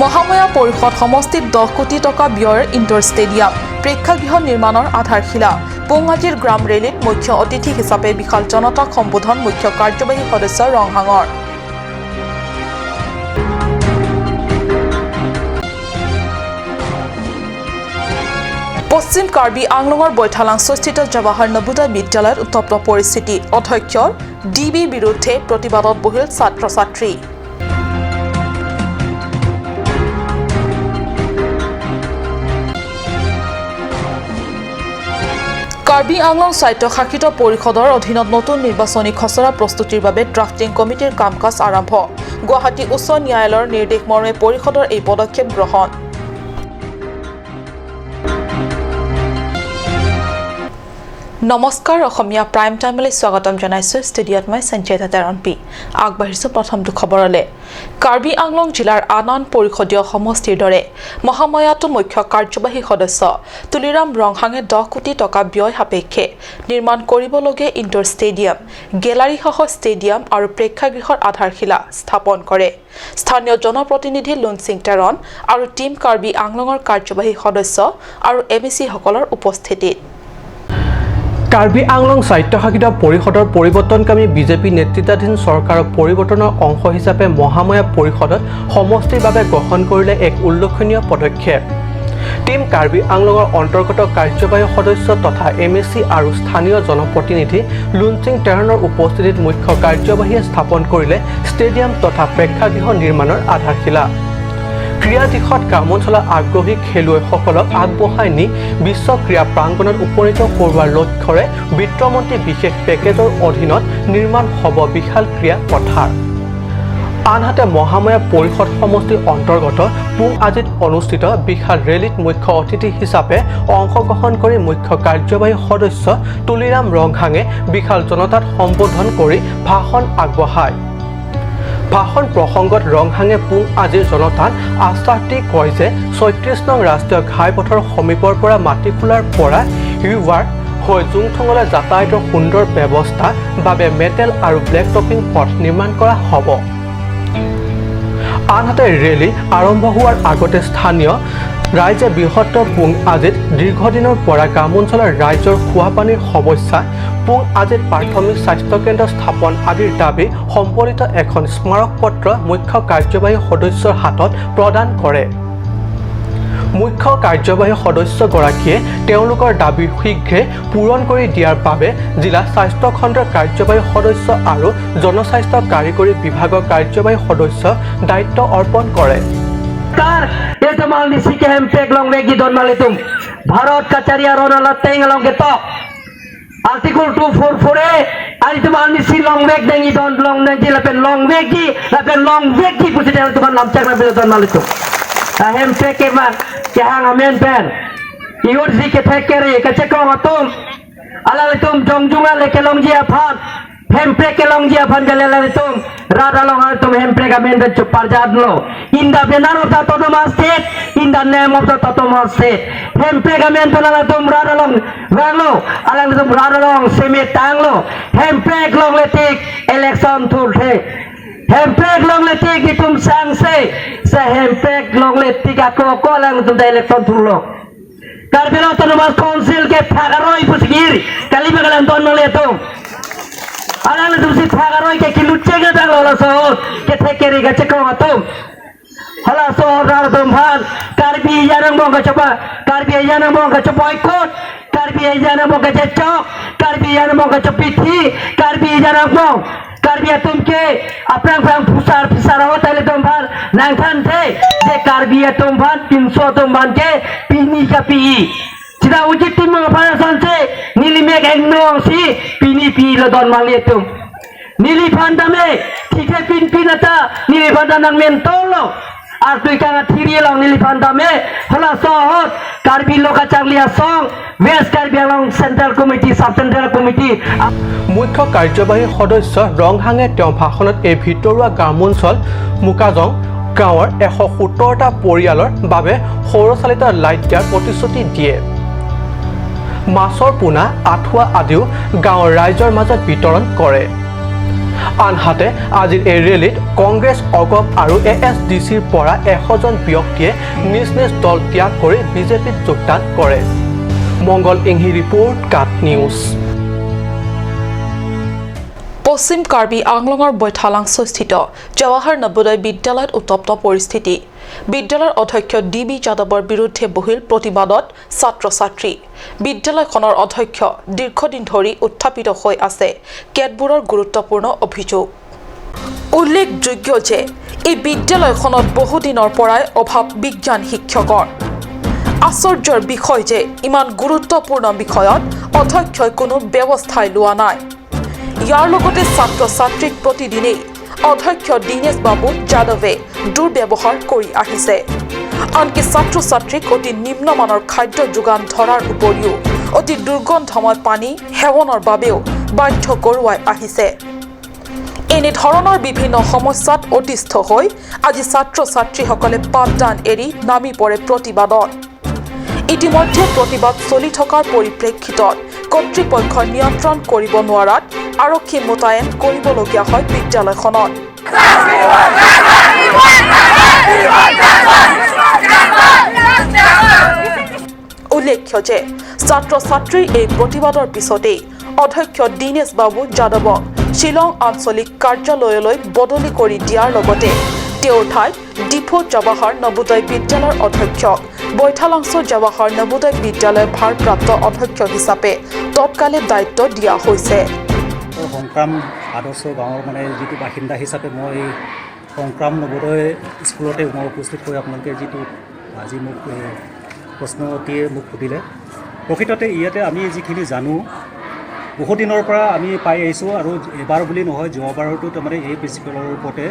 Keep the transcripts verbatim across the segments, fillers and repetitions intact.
মহামায়া পৰিষদ সমষ্টিত দহ কোটি টকা ব্যয়ৰ ইনডোৰ ষ্টেডিয়াম, প্ৰেক্ষাগৃহ নিৰ্মাণৰ আধাৰশিলা। পুং আজিৰ গ্ৰাম ৰেলীত মুখ্য অতিথি হিচাপে বিশাল জনতাক সম্বোধন মুখ্য কাৰ্যবাহী সদস্য ৰংহাঙৰ। পশ্চিম কাৰ্বি আংলঙৰ বৈঠালাংচোস্থিত জৱাহৰ নৱোদয় বিদ্যালয়ত উত্তপ্ত পৰিস্থিতি। অধ্যক্ষৰ ডি বি বিৰুদ্ধে প্ৰতিবাদত বহিল ছাত্ৰ-ছাত্ৰী। কাৰ্বি আংলং স্বায়ত্তশাসিত পৰিষদৰ অধীনত নতুন নিৰ্বাচনী খচৰা প্ৰস্তুতিৰ বাবে ড্ৰাফটিং কমিটিৰ কাম কাজ আৰম্ভ। গুৱাহাটী উচ্চ ন্যায়ালয়ৰ নিৰ্দেশ মৰ্মে পৰিষদৰ এই পদক্ষেপ গ্ৰহণ। নমস্কাৰ, অসমীয়া প্ৰাইম টাইমলৈ স্বাগতম জনাইছো। ষ্টুডিঅ'ত মই সঞ্চয়িতা তেৰণপি। আগবাঢ়িছো প্ৰথমটো খবৰলৈ। কাৰ্বি আংলং জিলাৰ আন আন পৰিষদীয় সমষ্টিৰ দৰে মহামায়াতো মুখ্য কাৰ্যবাহী সদস্য তুলিৰাম ৰংহাঙে দহ কোটি টকা ব্যয় সাপেক্ষে নিৰ্মাণ কৰিবলগীয়া ইনডোৰ ষ্টেডিয়াম, গেলাৰীসহ ষ্টেডিয়াম আৰু প্ৰেক্ষাগৃহৰ আধাৰশিলা স্থাপন কৰে। স্থানীয় জনপ্ৰতিনিধি লুনচিং তেৰণ আৰু টিম কাৰ্বি আংলঙৰ কাৰ্যবাহী সদস্য আৰু এম এ চিসকলৰ উপস্থিতিত। কাৰ্বি আংলং স্বায়ত্তশাসিত পৰিষদৰ পৰিৱৰ্তনকামী বিজেপি নেতৃত্বাধীন চৰকাৰৰ পৰিৱৰ্তনৰ অংশ হিচাপে মহামায়া পৰিষদত সমষ্টিৰ বাবে গ্ৰহণ কৰিলে এক উল্লেখনীয় পদক্ষেপ। টিম কাৰ্বি আংলঙৰ অন্তৰ্গত কাৰ্যবাহী সদস্য তথা এম এ চি আৰু স্থানীয় জনপ্ৰতিনিধি লুনচিং তেৰণৰ উপস্থিতিত মুখ্য কাৰ্যবাহীয়ে স্থাপন কৰিলে ষ্টেডিয়াম তথা প্ৰেক্ষাগৃহ নিৰ্মাণৰ আধাৰশিলা। ক্ৰীড়া দিশত গ্ৰামাঞ্চলৰ আগ্ৰহী খেলুৱৈসকলক আগবঢ়াই নি বিশ্ব ক্ৰীড়া প্ৰাংগণত উপনীত কৰোৱাৰ লক্ষ্যৰে বিত্তমন্ত্ৰী বিশেষ পেকেজৰ অধীনত নিৰ্মাণ হ'ব বিশাল ক্ৰীড়া পথাৰ। আনহাতে মহামায়া পৰিষদ সমষ্টিৰ অন্তৰ্গত পুং আজিত অনুষ্ঠিত বিশাল ৰেলীত মুখ্য অতিথি হিচাপে অংশগ্ৰহণ কৰি মুখ্য কাৰ্যবাহী সদস্য তুলিৰাম ৰংহাঙে বিশাল জনতাত সম্বোধন কৰি ভাষণ আগবঢ়ায়। ভাষণ প্ৰসংগত ৰংহাঙে পুং আজিৰ জনতাক আশ্বাস দি কয় যে ছয়ত্ৰিশ নং ৰাষ্ট্ৰীয় ঘাইপথৰ সমীপৰ পৰা মাটিখোলাৰ পৰা ৰিভাৰ হৈ জুংথুঙলৈ যাতায়াতৰ সুন্দৰ ব্যৱস্থা বাবে মেটেল আৰু ব্লেক টপিং পথ নিৰ্মাণ কৰা হ'ব। আনহাতে ৰেলী আৰম্ভ হোৱাৰ আগতে স্থানীয় ৰাইজে বৃহত্তৰ পুং আজিত দীৰ্ঘদিনৰ পৰা গ্ৰামাঞ্চলৰ ৰাইজৰ খোৱা পানীৰ সমস্যা, পুং আজিত প্ৰাথমিক স্বাস্থ্য কেন্দ্ৰ স্থাপন আদিৰ দাবী সম্বলিত এখন স্মাৰক পত্ৰ মুখ্য কাৰ্যবাহী সদস্যৰ হাতত প্ৰদান কৰে। মুখ্য কাৰ্যবাহী সদস্যগৰাকীয়ে তেওঁলোকৰ দাবী শীঘ্ৰে পূৰণ কৰি দিয়াৰ বাবে জিলা স্বাস্থ্য খণ্ডৰ কাৰ্যবাহী সদস্য আৰু জনস্বাস্থ্য কাৰিকৰী বিভাগৰ কাৰ্যবাহী সদস্য দায়িত্ব অৰ্পণ কৰে। Sir, itum arnisi ke hemprek longvekji don malitum. Bharat kachari aron alateng along ketok. Article two four four A, itum arnisi longvek dengji don longvekji lapen longvekji lapen longvekji pusi itum lamchak na bilo don malitum. Ahemprek kema kehang amen pen. Iur si kethek kere kachekong atum. Alanglitum jongjung ale kelongji aphan, hemprek kelongji aphan jale alanglitum rat along atum hemprek amen pen cheparjatlo. In the banner of the autonomous state, in the name of the autonomous state. Hemprek amen pen alanglitum rat along vanglo, alanglitum rat along semet tanglo. Hemprek longle tik election thurthe. Hemprek longle tik itum sangse, se hemprek longle tik ako ako alanglitum ta election thurlo. Karbi Anglong Autonomous Council ke phak aroi pusi kiri, kali ba kalam don malitum. Alanglitum si phak aroi ke kilu cheng adang lo laso ahut, kethek kere kachekong atum. Halaso ahut rat atum aphan, Karbi ajan angbong kachopa, Karbi ajan angbong kachoboikot, Karbi ajan angbong kachechok, Karbi ajan angbong kachopithi, Karbi ajan angbong Karbi atum ke aphrang phrang phusar phisar ahut ilitum aphan nangthanthe, je Karbi atum aphan pinso atum aphan ke pini kapi-i. Sita Ujit Timung aphan asonsi neli mek engnong si pini pilo don malitum. Neliphan tame thikhe pinpin ata neliphan ta nangmentol lo. Artui kang athiri along neliphan tame halaso ahut Karbi Lo Kacharli Asong, West Karbi Anglong Central Committee, Sub Central Committee. মুখ্য কাৰ্যবাহী সদস্য ৰংহাঙে তেওঁ ভাষণত এই ভিতৰুৱা গ্ৰামাঞ্চল মোকাজং গাঁৱৰ এশ সোতৰটা পৰিয়ালৰ বাবে সৌৰচালিত লাইট দিয়াৰ প্ৰতিশ্ৰুতি দিয়ে। মাছৰ পোনা, আঁঠুৱা আদিও গাঁৱৰ ৰাইজৰ মাজত বিতৰণ কৰে। আনহাতে আজিৰ এই ৰেলীত কংগ্ৰেছ, অগপ আৰু এ এছ ডি চিৰ পৰা এশজন ব্যক্তিয়ে নিজ নিজ দল ত্যাগ কৰি বি জে পিত যোগদান কৰে। মংগল ইংহি ৰিপৰ্ট, কাট নিউজ। পশ্চিম কাৰ্বি আংলঙৰ বৈঠালাংচোস্থিত জৱাহৰ নৱোদয় বিদ্যালয়ত উত্তপ্ত পৰিস্থিতি। বিদ্যালয়ৰ অধ্যক্ষ ডি বি যাদৱৰ বিৰুদ্ধে বহিল প্ৰতিবাদত ছাত্ৰ-ছাত্ৰী। বিদ্যালয়খনৰ অধ্যক্ষ দীৰ্ঘদিন ধৰি উত্থাপিত হৈ আছে কেতবোৰৰ গুৰুত্বপূৰ্ণ অভিযোগ। উল্লেখযোগ্য যে এই বিদ্যালয়খনত বহুদিনৰ পৰাই অভাৱ বিজ্ঞান শিক্ষকৰ। আশ্চৰ্যৰ বিষয় যে ইমান গুৰুত্বপূৰ্ণ বিষয়ত অধ্যক্ষই কোনো ব্যৱস্থাই লোৱা নাই। ইয়াৰ লগতে ছাত্ৰ-ছাত্ৰীক প্ৰতিদিনেই অধ্যক্ষ দীনেশ বাবু যাদৱে দুৰ্ব্যৱহাৰ কৰি আহিছে। আনকি ছাত্ৰ-ছাত্ৰীক অতি নিম্নমানৰ খাদ্য যোগান ধৰাৰ উপৰিও অতি দুৰ্গন্ধময় পানী সেৱনৰ বাবেও বাধ্য কৰোৱাই আহিছে। এনেধৰণৰ বিভিন্ন সমস্যাত অতিষ্ঠ হৈ আজি ছাত্ৰ-ছাত্ৰীসকলে পাঠদান এৰি নামি পৰে প্ৰতিবাদত। ইতিমধ্যে প্ৰতিবাদ চলি থকাৰ পৰিপ্ৰেক্ষিতত কৰ্তৃপক্ষই নিয়ন্ত্ৰণ কৰিব নোৱাৰাত আৰক্ষী মোতায়েন কৰিবলগীয়া হয় বিদ্যালয়খনত। উল্লেখ্য যে ছাত্ৰ-ছাত্ৰীৰ এই প্ৰতিবাদৰ পিছতেই অধ্যক্ষ দীনেশ বাবু যাদৱক শ্বিলং আঞ্চলিক কাৰ্যালয়লৈ বদলি কৰি দিয়াৰ লগতে তেওঁৰ ঠাইত ডিফু জৱাহৰ নৱোদয় বিদ্যালয়ৰ অধ্যক্ষক বৈঠালাংচ জৱাহৰ নৱোদয় বিদ্যালয়ৰ ভাৰপ্ৰাপ্ত অধ্যক্ষ হিচাপে তৎকালে দায়িত্ব দিয়া হৈছে। সংক্ৰাম আদৰ্শ গাঁৱৰ মানে যিটো বাসিন্দা হিচাপে মই সংক্ৰাম নৱোদয় স্কুলতে মই উপস্থিত হৈ আপোনালোকে যিটো আজি মোক, এ, প্ৰশ্নটিয়ে মোক সুধিলে। প্ৰকৃততে ইয়াতে আমি যিখিনি জানো, বহুত দিনৰ পৰা আমি পাই আহিছোঁ আৰু এবাৰ বুলি নহয়, যোৱাবাৰতো তাৰমানে এই প্ৰিন্সিপালৰ ওপৰতে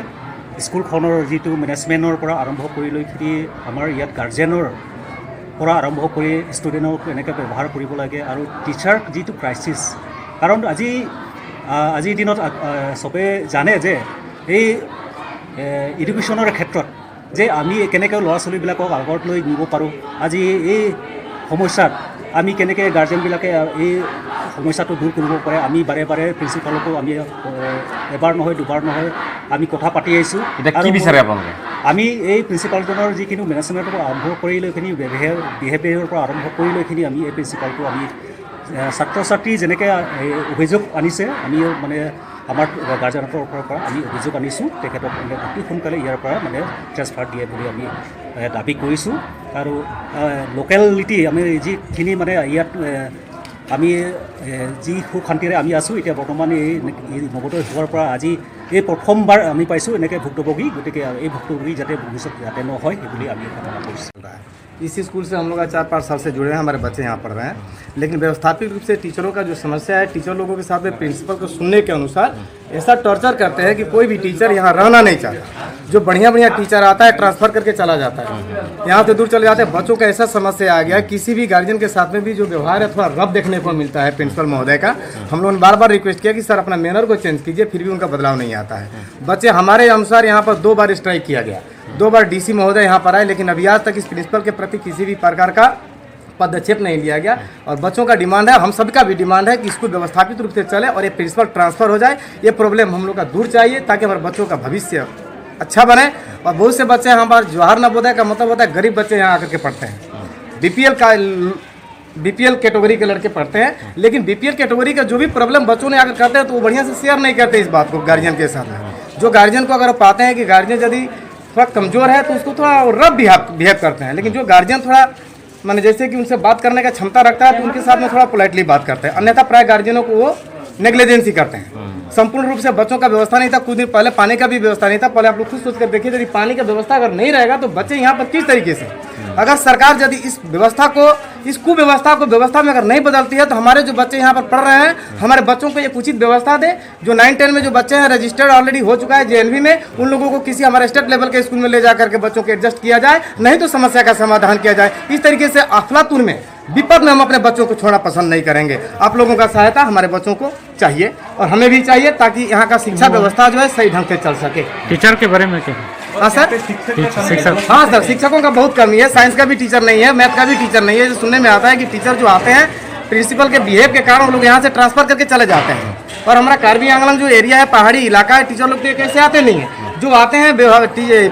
স্কুলখনৰ যিটো মেনেজমেণ্টৰ পৰা আৰম্ভ কৰি লৈ কিনি আমাৰ ইয়াত গাৰ্জেনৰ পৰা আৰম্ভ কৰি ষ্টুডেণ্টক কেনেকৈ ব্যৱহাৰ কৰিব লাগে আৰু টিচাৰ যিটো ক্ৰাইচিছ, কাৰণ আজি, আ, আজিৰ দিনত, আ, আ, চবে জানে যে এই, এ, এডুকেশ্যনৰ ক্ষেত্ৰত যে আমি কেনেকৈ ল'ৰা ছোৱালীবিলাকক আগত লৈ নিব পাৰোঁ, আজি এই সমস্যাত আমি কেনেকৈ গাৰ্জেনবিলাকে এই সমস্যাটো দূৰ কৰিব পাৰে, আমি বাৰে বাৰে প্ৰিন্সিপালকো আমি, এ, এবাৰ নহয় দুবাৰ নহয় আমি কথা পাতি আহিছোঁ। এতিয়া কি আৰু বিচাৰে আপোনালোকে? আমি এই প্ৰিন্সিপালজনৰ যিখিনি মেনেজমেণ্টৰ পৰা আৰম্ভ কৰি লৈখিনি বিহেভিয়াৰ, বিহেভিয়াৰৰ পৰা আৰম্ভ কৰি লৈখিনি আমি এই প্ৰিন্সিপালটো আমি, এ, ছাত্ৰ ছাত্ৰী যেনেকৈ, এ, অভিযোগ আনিছে, আমি মানে আমাৰ গাৰ্জেনৰ তৰফৰ পৰা আমি অভিযোগ আনিছোঁ, তেখেতক মানে অতি সোনকালে ইয়াৰ পৰা মানে ট্ৰেন্সফাৰ দিয়ে বুলি আমি, এ, দাবী কৰিছোঁ। আৰু, এ, লোকেলিটি আমি যিখিনি মানে ইয়াত, এ, আমি, এ, যি সুখ শান্তিৰে আমি আছোঁ, এতিয়া বৰ্তমান এই, এই নৱোদয় হোৱাৰ পৰা আজি এই প্ৰথমবাৰ আমি পাইছোঁ এনেকৈ ভুক্তভোগী। গতিকে এই ভুক্তভোগী যাতে ভৱিষ্যত যাতে নহয়, সেই বুলি আমি কামনা কৰিছোঁ। इस स्कूल से हम लोग आज चार पाँच साल से जुड़े हैं, हमारे बच्चे यहाँ पढ़ रहे हैं, लेकिन व्यवस्थापित रूप से टीचरों का जो समस्या है, टीचर लोगों के साथ में प्रिंसिपल को सुनने के अनुसार ऐसा टॉर्चर करते हैं कि कोई भी टीचर यहाँ रहना नहीं चाहता। जो बढ़िया बढ़िया टीचर आता है, ट्रांसफर करके चला जाता है, यहाँ से दूर चले जाते हैं। बच्चों का ऐसा समस्या आ गया, किसी भी गार्जियन के साथ में भी जो व्यवहार है, थोड़ा रफ देखने को मिलता है प्रिंसिपल महोदय का। हम लोगों ने बार बार रिक्वेस्ट किया कि सर, अपना मैनर को चेंज कीजिए, फिर भी उनका बदलाव नहीं आता है। बच्चे हमारे अनुसार यहाँ पर दो बार स्ट्राइक किया गया, दो बार डी सी महोदय यहाँ पर आए, लेकिन अभी आज तक इस प्रिंसिपल के प्रति किसी भी प्रकार का पदक्षेप नहीं लिया गया। और बच्चों का डिमांड है, हम सबका भी डिमांड है कि स्कूल व्यवस्थापित रूप से चले और ये प्रिंसिपल ट्रांसफर हो जाए। ये प्रॉब्लम हम लोग का दूर चाहिए, ताकि हमारे बच्चों का भविष्य अच्छा बने। और बहुत से बच्चे हमारे जवाहर नवोदय का मतलब होता है, गरीब बच्चे यहाँ आकर के पढ़ते हैं, बी पी एल का, बी पी एल कैटेगरी के लड़के पढ़ते हैं, लेकिन बी पी एल कैटेगरी का जो भी प्रॉब्लम बच्चों ने आकर करते हैं, तो वो बढ़िया से शेयर नहीं करते इस बात को गार्जियन के साथ में। जो गार्जियन को अगर पाते हैं कि गार्जियन यदि थोड़ा कमजोर है, तो उसको थोड़ा रफ बिहेव, बिहेव करते हैं, लेकिन जो गार्जियन थोड़ा, माने, जैसे कि उनसे बात करने का क्षमता रखता है, तो उनके साथ में थोड़ा पोलाइटली बात करते हैं, अन्यथा प्राय गार्जियनों को वो नेग्लिजेंसी करते हैं। संपूर्ण रूप से बच्चों का व्यवस्था नहीं था, कुछ दिन पहले पानी का भी व्यवस्था नहीं था। पहले आप लोग खुद सोच कर देखिए, यदि पानी का व्यवस्था अगर नहीं रहेगा, तो बच्चे यहाँ पर किस तरीके से, अगर सरकार यदि इस व्यवस्था को, इस कुव्यवस्था को व्यवस्था में अगर नहीं बदलती है, तो हमारे जो बच्चे यहाँ पर पढ़ रहे हैं, हमारे बच्चों को एक उचित व्यवस्था दे। जो नाइन टेन में जो बच्चे हैं, रजिस्टर्ड ऑलरेडी हो चुका है जे एन वी में, उन लोगों को किसी हमारे स्टेट लेवल के स्कूल में ले जा करके बच्चों को एडजस्ट किया जाए, नहीं तो समस्या का समाधान किया जाए। इस तरीके से अफलातून में, विपद में हम अपने बच्चों को छोड़ना पसंद नहीं करेंगे। आप लोगों का सहायता हमारे बच्चों को चाहिए और हमें भी चाहिए, ताकि यहाँ का शिक्षा व्यवस्था जो है, सही ढंग से चल सके। टीचर के बारे में क्या? हाँ सर। टीचर, शिक्षक। हाँ सर, शिक्षकों का बहुत कमी है। साइंस का भी टीचर नहीं है, मैथ का भी टीचर नहीं है। जो सुनने में आता है कि टीचर जो आते हैं, प्रिंसिपल के बिहेव के कारण वो लोग यहाँ से ट्रांसफर करके चले जाते हैं। और हमारा कार्बी आंगलोंग जो एरिया है, पहाड़ी इलाका है, टीचर लोग तो ये कैसे आते नहीं है। जो आते हैं,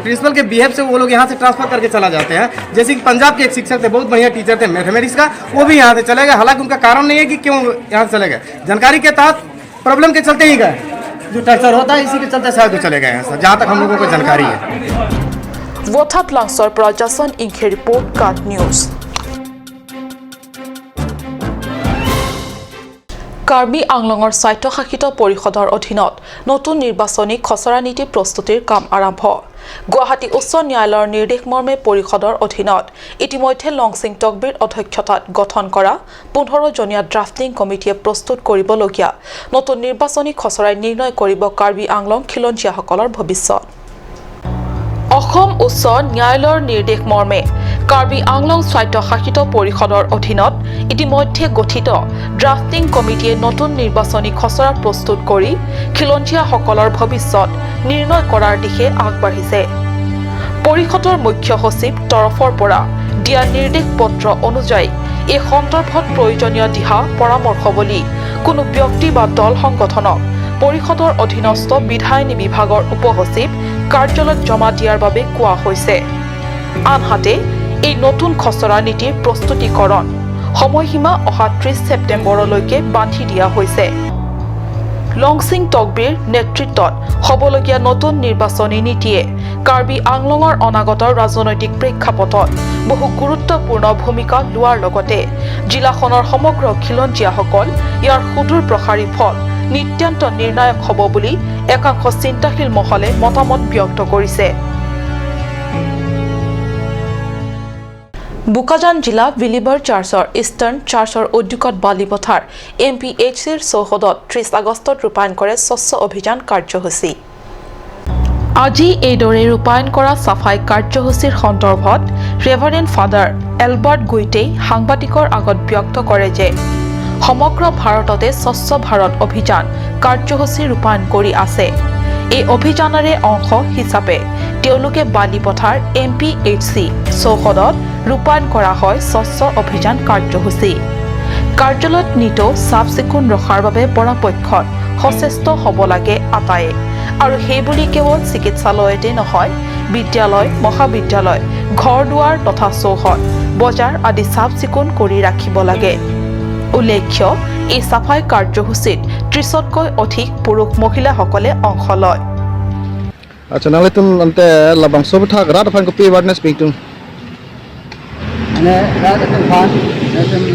प्रिंसिपल के बिहेव से वो लोग यहाँ से ट्रांसफर करके चला जाते हैं। जैसे कि पंजाब के एक शिक्षक थे, बहुत बढ़िया टीचर थे मैथमेटिक्स का, वो भी यहाँ से चले गए। हालांकि उनका कारण नहीं है कि क्यों यहाँ से चले गए, जानकारी के तहत प्रॉब्लम के चलते ही गए। जो टॉर्चर होता है, इसी के चलते शायद वो चले गए हैं सर, जहाँ तक हम लोगों को जानकारी है। Vothatlangso Prajason Ingkhe report, KAT News. Karbi আংলঙৰ স্বায়ত্তশাসিত পৰিষদৰ অধীনত নতুন নিৰ্বাচনী খচৰা নীতি প্ৰস্তুতিৰ কাম আৰম্ভ। গুৱাহাটী উচ্চ ন্যায়ালয়ৰ নিৰ্দেশ মৰ্মে পৰিষদৰ অধীনত ইতিমধ্যে লংচিং তকবীৰ অধ্যক্ষতাত গঠন কৰা পোন্ধৰ জনীয়া ড্ৰাফটিং কমিটিয়ে প্ৰস্তুত কৰিবলগীয়া নতুন নিৰ্বাচনী খচৰাই নিৰ্ণয় কৰিব কাৰ্বি আংলং খিলঞ্জীয়াসকলৰ ভৱিষ্যত। অসম উচ্চ ন্যায়ালয়ৰ নিৰ্দেশ মৰ্মে কাৰ্বি আংলং স্বায়ত্তশাসিত পৰিষদৰ অধীনত ইতিমধ্যে গঠিত ড্ৰাফটিং কমিটিয়ে নতুন নিৰ্বাচনী খচৰা প্ৰস্তুত কৰি খিলঞ্জীয়াসকলৰ ভৱিষ্যত নিৰ্ণয় কৰাৰ দিশে আগবাঢ়িছে। পৰিষদৰ মুখ্য সচিব তৰফৰ পৰা দিয়া নিৰ্দেশ পত্ৰ অনুযায়ী এই সন্দৰ্ভত প্ৰয়োজনীয় দিহা পৰামৰ্শাৱলী কোনো ব্যক্তি বা দল সংগঠনক পৰিষদৰ অধীনস্থ বিধায়িনী বিভাগৰ উপসচিব কাৰ্যালয়ত জমা দিয়াৰ বাবে কোৱা হৈছে। আনহাতে এই নতুন খচৰা নীতিৰ প্ৰস্তুতিকৰণ সময়সীমা অহা ত্ৰিশ ছেপ্টেম্বৰলৈকে বান্ধি দিয়া হৈছে। লংচিং তকবীৰ নেতৃত্বত হ'বলগীয়া নতুন নিৰ্বাচনী নীতিয়ে কাৰ্বি আংলঙৰ অনাগত ৰাজনৈতিক প্ৰেক্ষাপটত বহু গুৰুত্বপূৰ্ণ ভূমিকা লোৱাৰ লগতে জিলাখনৰ সমগ্ৰ খিলঞ্জীয়াসকল ইয়াৰ সুদূৰ প্ৰসাৰী ফল নিত্যান্ত নিৰ্ণায়ক হ'ব বুলি একাংশ চিন্তাশীল মহলে মতামত ব্যক্ত কৰিছে। বোকাজান জিলা বিলিভাৰ চাৰ্চৰ ইষ্টাৰ্ণ চাৰ্চৰ উদ্যোগত বালিপথাৰ এম পি এইচ চিৰ চৌহদত ত্ৰিশ আগষ্টত ৰূপায়ণ কৰে স্বচ্ছ অভিযান কাৰ্যসূচী। আজি এইদৰে ৰূপায়ণ কৰা চাফাই কাৰ্যসূচীৰ সন্দৰ্ভত ৰেভাৰেণ্ড ফাদাৰ এলবাৰ্ট গুইটেই সাংবাদিকৰ আগত ব্যক্ত কৰে যে সমগ্ৰ ভাৰততে স্বচ্ছ ভাৰত অভিযান কাৰ্যসূচী ৰূপায়ণ কৰি আছে। এই অভিযানৰে অংশ হিচাপে তেওঁলোকে Balipathar M P H C চৌহদত ৰূপায়ণ কৰা হয় স্বচ্ছ অভিযান কাৰ্যসূচী। কাৰ্যালয়ত নিতৌ চাফ চিকুণ ৰখাৰ বাবে পৰাপক্ষত সচেষ্ট হ'ব লাগে আটায়ে। আৰু সেইবুলি কেৱল চিকিৎসালয়তে নহয়, বিদ্যালয়, মহাবিদ্যালয়, ঘৰ দুৱাৰ তথা চৌহদ, বজাৰ আদি চাফ চিকুণ কৰি ৰাখিব লাগে। উল্লেখ্য, এই চাফাই কাৰ্যসূচীত ত্ৰিশতকৈ অধিক পুৰুষ মহিলাসকলে অংশ লয়। Acha, nanglitum ante labangso aputhak rat aphan kopi awareness pi ingtung? Mane rat atum aphan, atum,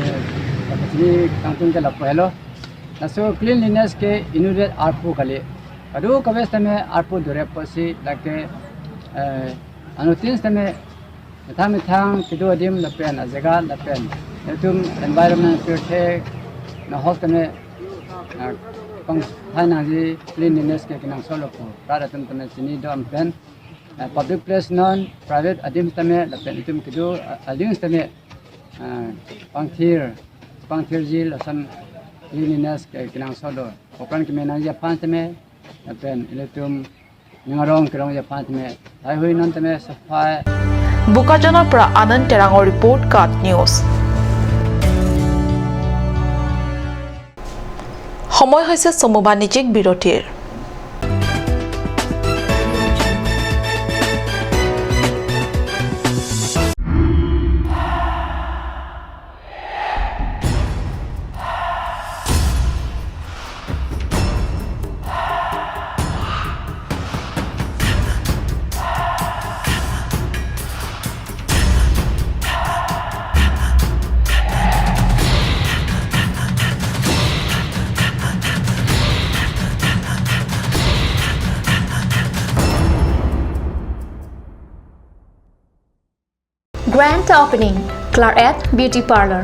eh, kapachini kangtung ke lapu helo. Laso cleanliness ke inutvet arpu kali. Kadokave sitame arpu dore pusi lake, eh, anuttin sitame methang methang kedo adim lapen ajaga lapen itum environment pirthe nahok sitame, eh, pangthai nangji cleanliness ke kenangsot lo pu rat atum tame chini dom pen, eh, public place non private adim sitame lapen itum kedo, eh, aling sitame, eh, pangthir pangthirji lason cleanliness ke kenangsot lo. Program keme nangji aphan sitame lapen ilitum ning arong kerongji aphan sitame haihui non sitame safai. বোকাজানৰ পৰা আনন্দ তেৰাঙৰ ৰিপৰ্ট, কাট নিউজ। সময় হৈছে চমু বাণিজ্যিক বিৰতিৰ। Grand opening, Claret Beauty Parlor.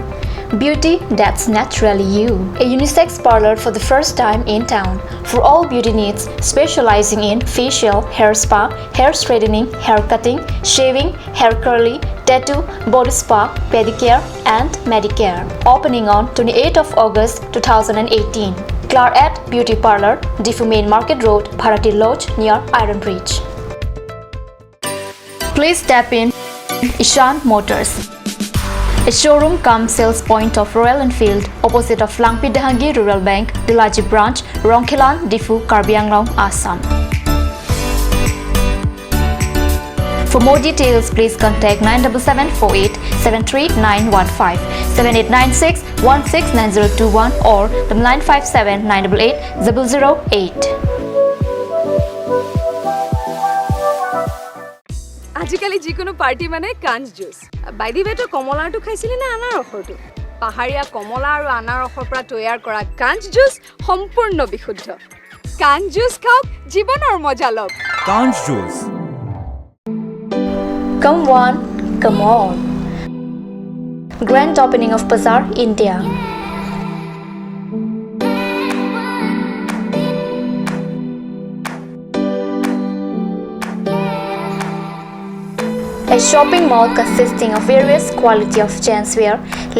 Beauty that's naturally you. A unisex parlor for the first time in town. For all beauty needs, specializing in facial, hair spa, hair straightening, hair cutting, shaving, hair curly, tattoo, body spa, pedicure, and Medicare. Opening on twenty-eighth of August two thousand eighteen. Claret Beauty Parlor, Diphu Main Market Road, Bharati Lodge near Iron Bridge. Please tap in Ishan Motors. A showroom cum sales point of Royal Enfield, opposite of Langpi Dehangi Rural Bank, Dulaji Branch, Rongkhelan, Diphu, Karbi Anglong, Assam. For more details, please contact nine double seven four eight seven three nine one five, seven eight nine six one six nine zero two one or the nine five seven nine double eight double zero eight. আজিকালি যিকোনো পাৰ্টি মানে কাঞ্চ juice. By the ৱে, তো কমলাৰটো খাইছিলি নে আনাৰসৰটো? পাহাৰীয়া কমলা আৰু আনাৰসৰ পৰা তৈয়াৰ কৰা কাঞ্চ জুচ সম্পূৰ্ণ বিশুদ্ধ। কাঞ্চ জুচ খাওক, জীৱনৰ মজা লওক। Kanch Juice. Come one, come all. Grand opening of Bazaar, India. A shopping mall consisting of various quality of gents wear,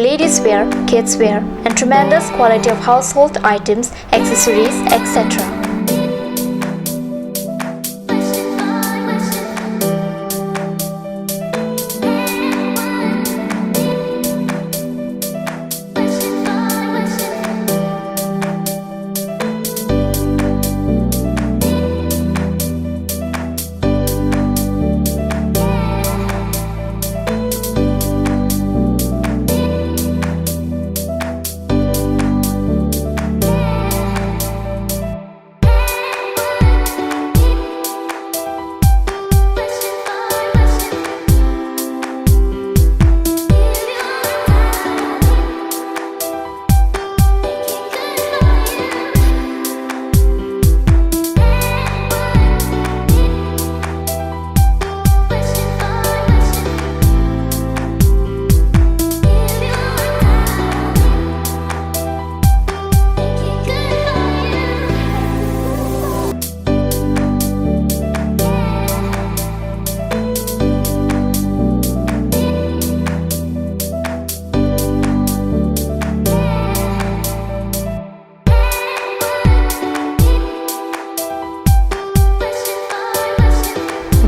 ladies wear, kids wear, and tremendous quality of household items, accessories, et cetera.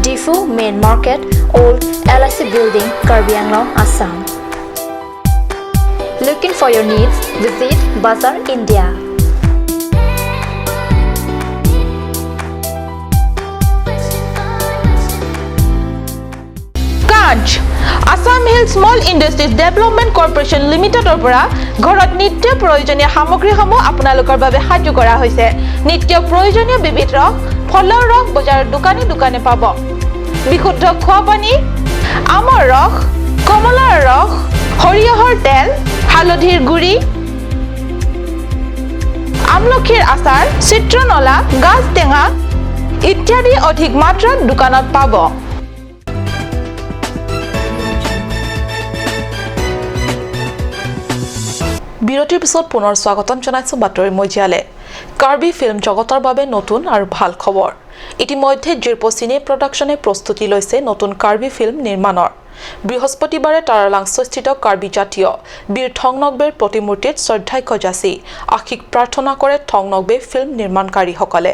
Diphu Main Market, Old L I C Building, Karbi Anglong, Assam. Looking for your needs? Visit Bazaar India. কাঞ্চ, Assam hill small industries development corporation লিমিটেডৰ পৰা ঘৰত নিত্য প্ৰয়োজনীয় সামগ্ৰীসমূহ আপোনালোকৰ বাবে সাজু কৰা হৈছে। নিত্য প্ৰয়োজনীয় বিবিধ ৰস, ফলৰ ৰস বজাৰৰ দোকানে দোকানে পাব। বিশুদ্ধ খোৱা পানী, আমৰ ৰস, কমলাৰ ৰস, সৰিয়হৰ তেল, হালধিৰ গুড়ি, আমলখিৰ আচাৰ, চিত্ৰনলা, গাজ টেঙা ইত্যাদি অধিক মাত্ৰাত দোকানত পাব। বিৰতিৰ পিছত পুনৰ স্বাগতম জনাইছো বাতৰি মজিয়ালে। কাৰ্বি ফিল্ম জগতৰ বাবে নতুন আৰু ভাল খবৰ। ইতিমধ্যে জিৰ্প চিনে প্ৰডাকশ্যনে প্ৰস্তুতি লৈছে নতুন কাৰ্বি ফিল্ম নিৰ্মাণৰ। বৃহস্পতিবাৰে তাৰালাংচোস্থিত কাৰ্বি জাতীয় বীৰ থং নকবেৰ প্ৰতিমূৰ্তিত শ্ৰদ্ধাৰ্ঘ্য যাচি আশীষ প্ৰাৰ্থনা কৰে থং নকবে ফিল্ম নিৰ্মাণকাৰীসকলে।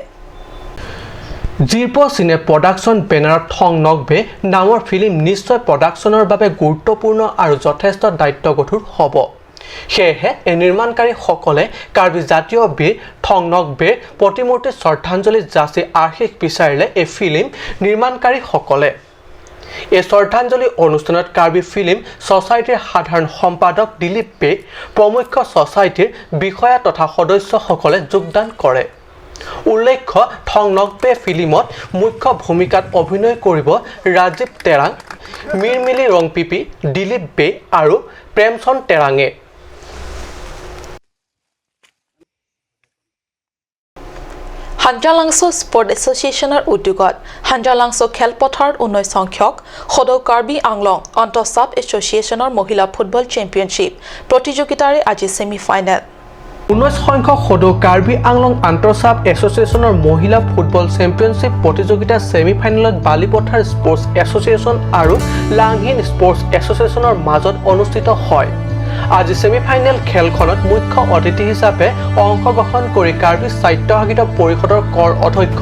জিৰ্প চিনে প্ৰডাকশ্যন বেনাৰত থং নকবে নামৰ ফিল্ম নিশ্চয় প্ৰডাকশ্যনৰ বাবে গুৰুত্বপূৰ্ণ আৰু যথেষ্ট দায়িত্বগধুৰ হ'ব। সেয়েহে এই নিৰ্মাণকাৰীসকলে কাৰ্বি জাতীয় বীৰ থং নকবেৰ প্ৰতিমূৰ্তিত শ্ৰদ্ধাঞ্জলি যাচি আশীষ বিচাৰিলে এই ফিল্ম নিৰ্মাণকাৰীসকলে। এই শ্ৰদ্ধাঞ্জলি অনুষ্ঠানত কাৰ্বি ফিল্ম ছ'চাইটিৰ সাধাৰণ সম্পাদক দিলীপ বে, প্ৰমুখ্য ছ'চাইটিৰ বিষয়া তথা সদস্যসকলে যোগদান কৰে। উল্লেখ্য, থং নকবে ফিল্মত মুখ্য ভূমিকাত অভিনয় কৰিব ৰাজীৱ তেৰাং, মিৰমিলি ৰংপিপি, দিলীপ বে আৰু প্ৰেমচন্দ তেৰাঙে। হাঞ্জালাংচ' স্পৰ্ট এছ'চিয়েশ্যনৰ উদ্যোগত হাঞ্জালাংচ' খেলপথাৰত ঊনৈশ সংখ্যক সদৌ কাৰ্বি আংলং আন্তঃ ছাব এছ'চিয়েশ্যনৰ মহিলা ফুটবল চেম্পিয়নশ্বিপ প্ৰতিযোগিতাৰে আজি ছেমি ফাইনেল। ঊনৈশ সংখ্যক সদৌ কাৰ্বি আংলং আন্তঃ ছাব এছ'চিয়েশ্যনৰ মহিলা ফুটবল চেম্পিয়নশ্বিপ প্ৰতিযোগিতাৰ ছেমি ফাইনেলত বালিপথাৰ স্পৰ্টছ এছ'চিয়েশ্যন আৰু লাংহিন স্পৰ্টছ এছ'চিয়েশ্যনৰ মাজত অনুষ্ঠিত হয়। আজি ছেমি ফাইনেল খেলখনত মুখ্য অতিথি হিচাপে অংশগ্ৰহণ কৰি কাৰ্বি স্বায়ত্তশাসিত পৰিষদৰ কৰ অধ্যক্ষ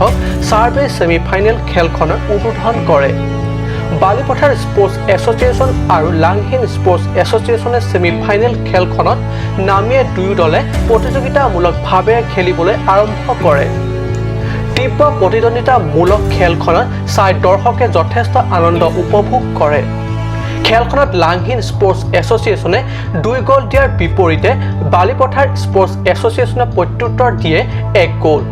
ছাৰ্ভে ছেমি ফাইনেল খেলখনৰ উদ্বোধন কৰে। বালিপথাৰ স্পৰ্টছ এছ'চিয়েশ্যন আৰু লাংহিন স্পৰ্টছ এছ'চিয়েশ্যনে ছেমি ফাইনেল খেলখনত নামিয়ে দুয়ো দলে প্ৰতিযোগিতামূলকভাৱে খেলিবলৈ আৰম্ভ কৰে। তীব্ৰ প্ৰতিদ্বন্দ্বিতামূলক খেলখনত চাই দৰ্শকে যথেষ্ট আনন্দ উপভোগ কৰে। খেলখনত লাংহিন স্পৰ্টছ এছ'চিয়েশ্যনে দুই গ'ল দিয়াৰ বিপৰীতে বালিপথাৰ স্পৰ্টছ এছ'চিয়েশ্যনে প্ৰত্যুত্তৰ দিয়ে এক গ'ল।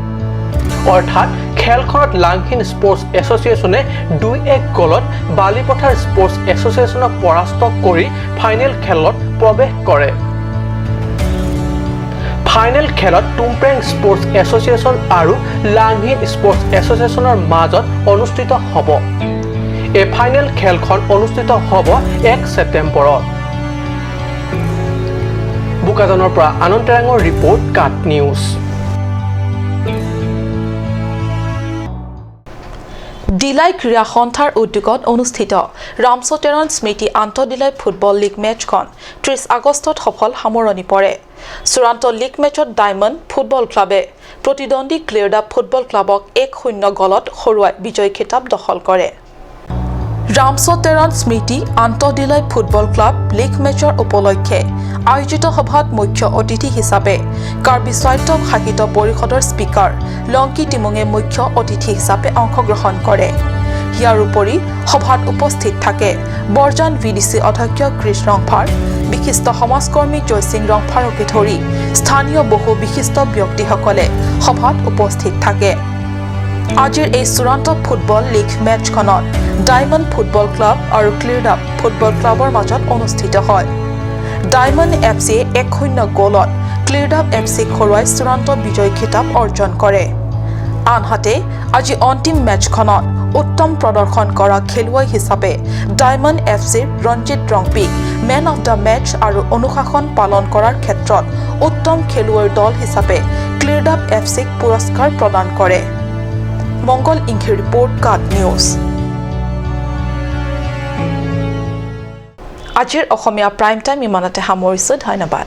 অৰ্থাৎ খেলখনত লাংহিন স্পৰ্টছ এছ'চিয়েশ্যনে দুই এক গ'লত বালিপথাৰ স্পৰ্টছ এছ'চিয়েশ্যনক পৰাস্ত কৰি ফাইনেল খেলত প্ৰৱেশ কৰে। ফাইনেল খেলত টুমপ্ৰেং স্পৰ্টছ এছ'চিয়েশ্যন আৰু লাংহিন স্পৰ্টছ এছ'চিয়েশ্যনৰ মাজত অনুষ্ঠিত হ'ব। এই ফাইনেল খেলখন অনুষ্ঠিত হ'ব এক ছেপ্টেম্বৰত। বোকাজানৰ পৰা আনন্দ তেৰাঙৰ ৰিপৰ্ট, কাট নিউজ। ডিলাই ক্ৰীড়া সন্থাৰ উদ্যোগত অনুষ্ঠিত ৰামচতেৰণ স্মৃতি আন্তঃডিলাই ফুটবল লীগ মেচখন ত্ৰিশ আগষ্টত সফল সামৰণি পৰে। চূড়ান্ত লীগ মেচত ডায়মণ্ড ফুটবল ক্লাবে প্ৰতিদ্বন্দ্বী ক্লিয়াৰ্ডাপ ফুটবল ক্লাবক এক শূন্য গ'লত হৰুৱাই বিজয়ী খিতাপ দখল কৰে। ৰামচতেৰণ স্মৃতি আন্তঃডিলাই ফুটবল ক্লাব লীগ মেচৰ উপলক্ষে আয়োজিত সভাত মুখ্য অতিথি হিচাপে কাৰ্বি স্বায়ত্ত শাসিত পৰিষদৰ স্পীকাৰ লংকি টিমুঙে মুখ্য অতিথি হিচাপে অংশগ্ৰহণ কৰে। ইয়াৰ উপৰি সভাত উপস্থিত থাকে বৰজান ভি ডি চি অধ্যক্ষ কৃষ্ণ ৰংফাৰ, বিশিষ্ট সমাজকৰ্মী জয়সিং ৰংফাৰকে ধৰি স্থানীয় বহু বিশিষ্ট ব্যক্তিসকলে সভাত উপস্থিত থাকে। আজিৰ এই চূড়ান্ত ফুটবল লীগ মেচখনত ডায়মণ্ড ফুটবল ক্লাব আৰু ক্লিয়াৰ্ডাপ ফুটবল ক্লাবৰ মাজত অনুষ্ঠিত হয়। ডায়মণ্ড এফ চিয়ে এক শূন্য গ'লত ক্লিয়াৰ্ডাপ এফ চিক হৰুৱাই চূড়ান্ত বিজয়ী খিতাপ অৰ্জন কৰে। আনহাতে আজি অন্তিম মেচখনত উত্তম প্ৰদৰ্শন কৰা খেলুৱৈ হিচাপে ডায়মণ্ড এফ চিৰ ৰঞ্জিত ৰংপিক মেন অফ দ্য মেচ আৰু অনুশাসন পালন কৰাৰ ক্ষেত্ৰত উত্তম খেলুৱৈৰ দল হিচাপে ক্লিয়াৰ্ডাপ এফ চিক পুৰস্কাৰ প্ৰদান কৰে। মংগল ইংঘিৰ ৰিপৰ্ট, কাট নিউজ। আজিৰ অসমীয়া প্ৰাইম টাইম ইমানতে সামৰিছো। ধন্যবাদ।